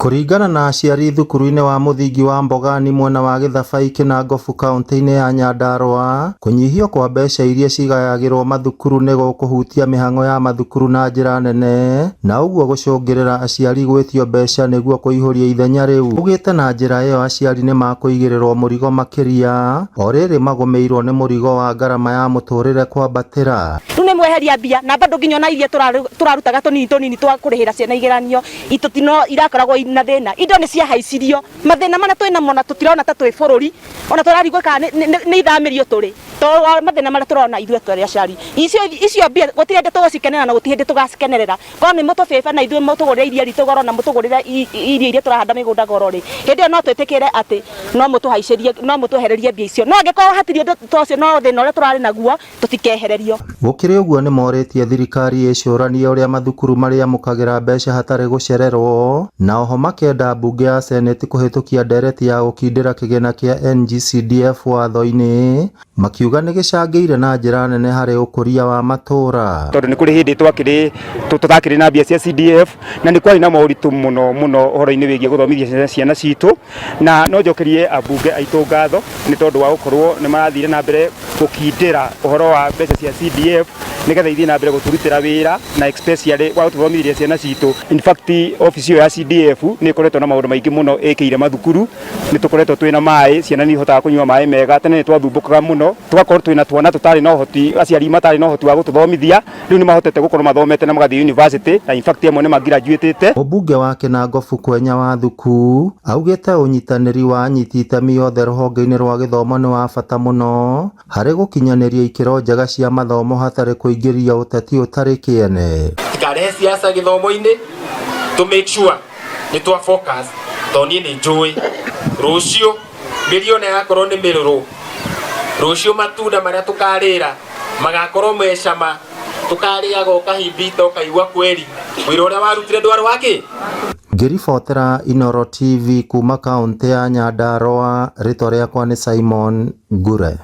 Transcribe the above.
Kũringana na aciari thukuru-inĩ wa mũthingi wa Mbogani mwena wa Gĩthabai Kinangofu kauntĩ-inĩ ya Nyandarua, kũnyihio kwa mbeca iria cigayagĩrwo mathukuru nĩ gũkũhutia mĩhang'o ya mathukuru na njĩra nene na ũguo gũcũngĩrĩra aciari gwĩtio mbeca nĩguo kũihũria ithenya rĩu. Augĩte na njĩra ĩyo aciari nĩ makũigĩrĩrwo mũrigo makĩria o rĩrĩ magũmĩirwo nĩ mũrigo wa ngarama ya mũtũrĩre kwambatĩra. Rĩu nĩ mweheria mbia na bado nginya ona iria tũrarutaga tũnini tũnini twa kũrĩhĩra ciana igeranio itũtino irakoragwo na thĩna. Indo nĩ ciahaicirio, mathĩna marĩa twĩ namo na tũtirona ta twĩ bũrũri ona tũrarigwo kana nĩ ithamĩrio tũrĩ tondũ wa mathĩna marĩa tũrona ithuĩ tũrĩ aciari. Icio mbia gũtirĩ hĩndĩ tũgũcikenera na gũtirĩ hĩndĩ tũgacikenerera. Korwo nĩ mũtũbĩbe na ithuĩ mũtũgũrĩre iria ritũ goro na mũtũgũrĩre irio iria tũrahanda mĩgũnda goro rĩ, hĩndĩ ĩyo no twĩtĩkĩre atĩ no mũtũhaicĩrie, no mũtwehererie mbia icio. No angĩkorwo hatirĩ ũndũ ta ũcio no thĩna ũrĩa tũrarĩ naguo tũtikehererio. Gũkĩrĩ ũguo nĩmorĩtie thirikari ĩcũranie ũrĩa mathukuru marĩamũkagĩra mbeca hatarĩ gũcererwo na oho makenda mbunge ya seneti kũhĩtũkia ndereti ya gũkindĩra kĩgĩna kĩa NGCDF watho-inĩ makiuga nĩgĩcangĩire na njĩra nene harĩ ũkũria wa matũra. Tondũ nĩ kũrĩ hĩndĩ twakĩrĩ tũtakĩrĩ na mbia cia CDF na nĩ kwarĩ na moritũ mũno mũno ũhoro-inĩ wĩgiĩ gũthomithia ciana citũ, na no njokerie ambunge aitũ ngatho nĩ tondũ wa gũkorwo nĩ marathire na mbere gũkindĩra ũhoro wa mbeca cia CDF nĩgetha ithiĩ na mbere gũtũrutĩra wĩra na especially wa gũtũthomithĩria ciana citũ. In fact, obici ĩyo ya CDF nĩ ĩkoretwo na maũndũ maingĩ mũno ĩkĩire mathukuru. Nĩ tũkoretwo twĩna maĩ, ciana nĩ ihotaga kũnyua maĩ mega. Tene nĩ twathumbũkaga mũno, tũgakorwo twĩna twana tũtarĩ na ũhoti, aciari matarĩ na ũhoti wa gũtũthomithia. Rĩu nĩ mahotete gũkorwo mathomete na magathiĩ university, na in fact amwe nĩ magraduatĩte. Mũmbunge wa Kinangofu Kwenya Wathuku augĩte ũnyitanĩri wa anyiti itemi othe rũhonge-inĩ rwa gĩthomo nĩ wa bata mũno harĩ gũkinyanĩria ikĩro njega cia mathomo hatarĩ kũingĩria ũteti ũtarĩ kĩene. Tikarehe siasa gĩthomo-inĩ, to make sure nĩ twa focus tondũ niĩ nĩ njũĩ rũciũ mĩri ona yakorwo nĩ mĩrũrũ, rũciũ matunda marĩa tũkarĩra magakorwo me cama, tũkarĩaga ũkahimbita ũkaigua kweri wĩra ũrĩa warutire ndwarĩ wa kĩ. Ngĩribotera Inooro TV kuma kaũntĩ ya Nyandarua, rĩtwa rĩakwa nĩ Simon Ngure.